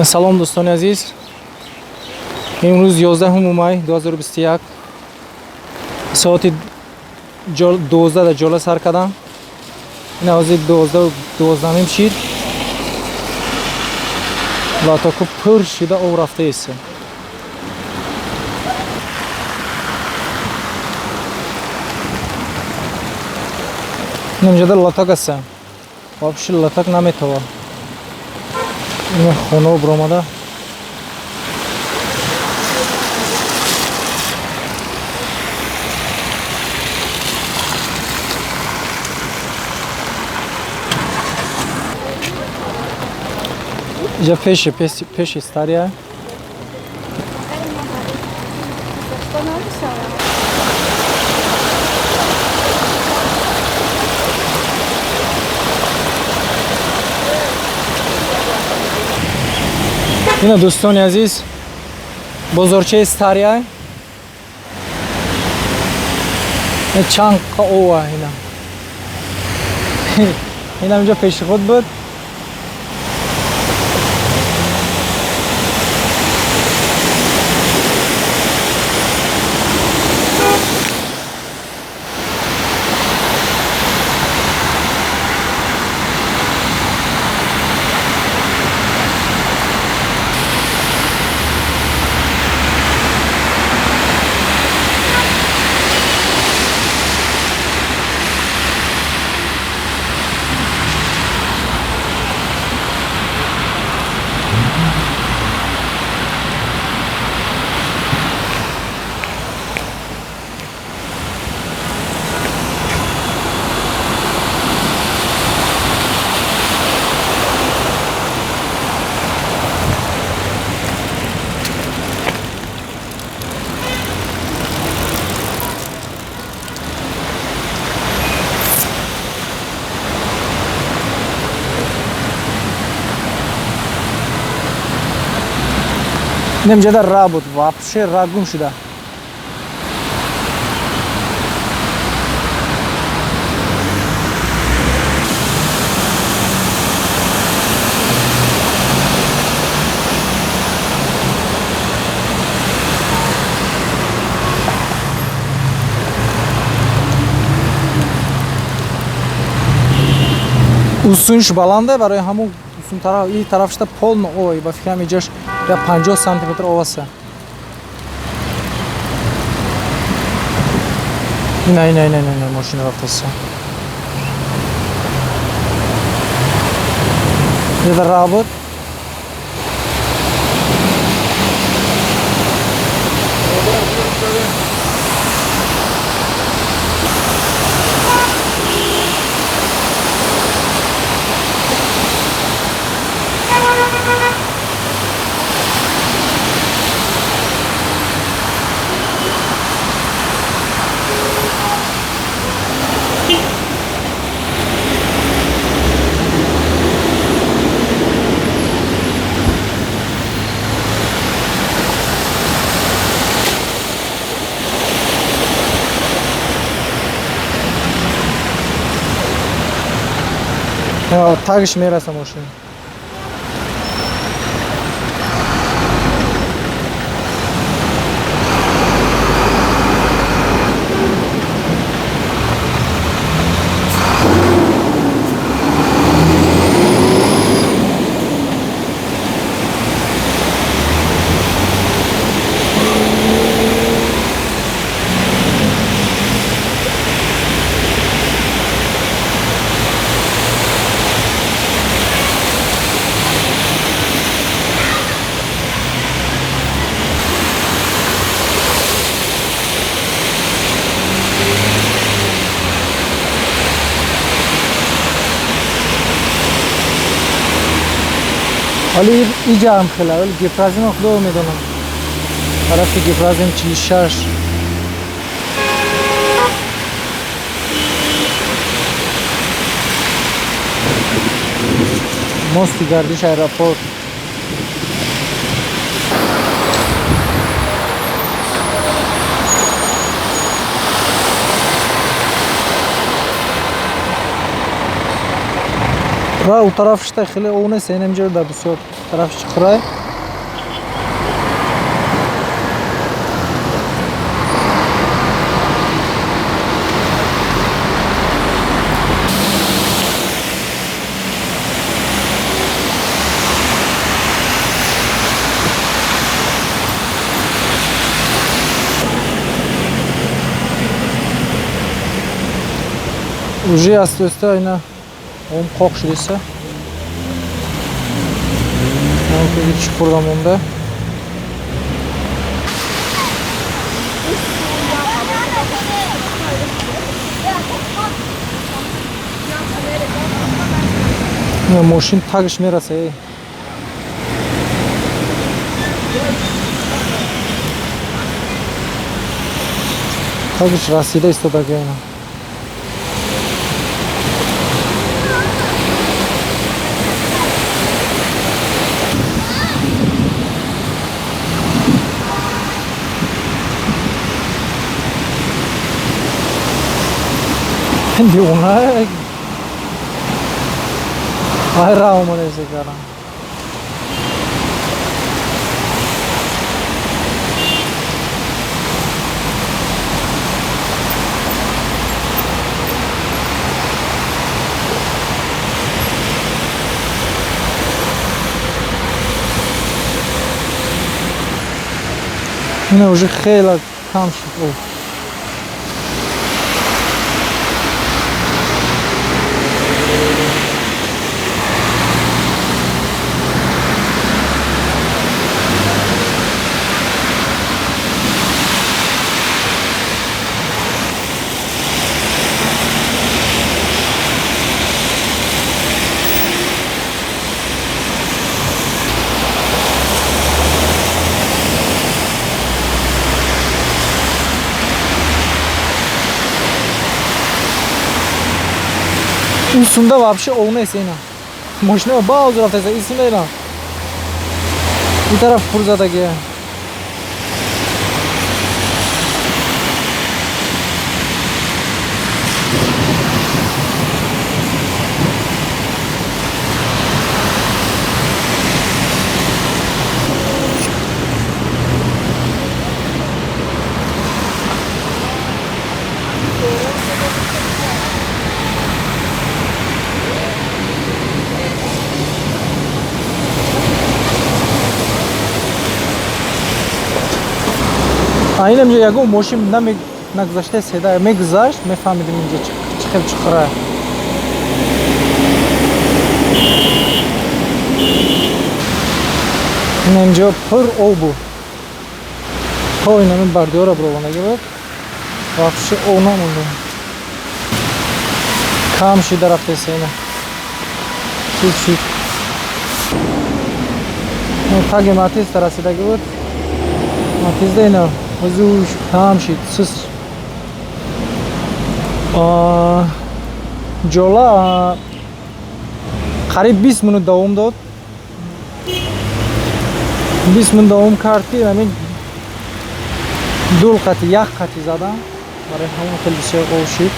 Салом, дӯстони азиз. Имрӯз 11 май 2021, соати 12 дар ҷола сар кардам. Ин ҳозир 12:12 шид. Лотоку пур шида об рафтаест. Инҷода лоток аст. Вообще лоток наметова. Ин хона биромада. Иҷа пеши стария. Ина, дӯстони азиз, бозорчаи стария. Чанд ова ина. Инам инҷо пеши худ буд. Инҷода ра буд, вообще ра гум шуда. Усунш баланде, барои ҳамун усун тараф, и тараф шуда полно ой, ба фикрам, иҷош я 50 сантиметр оваса. Ина, ина, ина, ина, мошина рафтаса. Ида ра буд. Тагш мераса мошин. Ҳоли иҷа ҳам хела, вали Гипразино худо медонам. Тарафи Гипразим 46. Мости гардиш, аэропорт. Ва у тарафшта хеле ов нест, инам ҷо да бисёр тараф чуқурай. Уже аста-оста ина ом қоқ шудеса. Чуқурда монда. Мошин тагш мераса. Тагш расида истодаги ина. Девона ай ра омада кардам. Ина уже хеле кам шуд. Усунда вообще ов нест ина. Мошина баоз рафтаиста, исунда ина. Ин тараф пур задаги. Инам ҷо ягон мошин нагузашта седа мегузашт, мефаҳмидим инҷа чӣ хел чуқура. Ина инҷо пур об буд. То инами бардиёра бировондаги буд. Вообще ов намонда. Кам шида рафтеса ина. Чиз шуд. Таги Матиз расидаги буд. Матизда ина ҳозир кам шид. Сис. Ҷола қариб 20 минут давом дод. 20 минут давом кард ки ҳамин дул қати, як қати задам. Барои ҳамон хеле бисёр ов шид.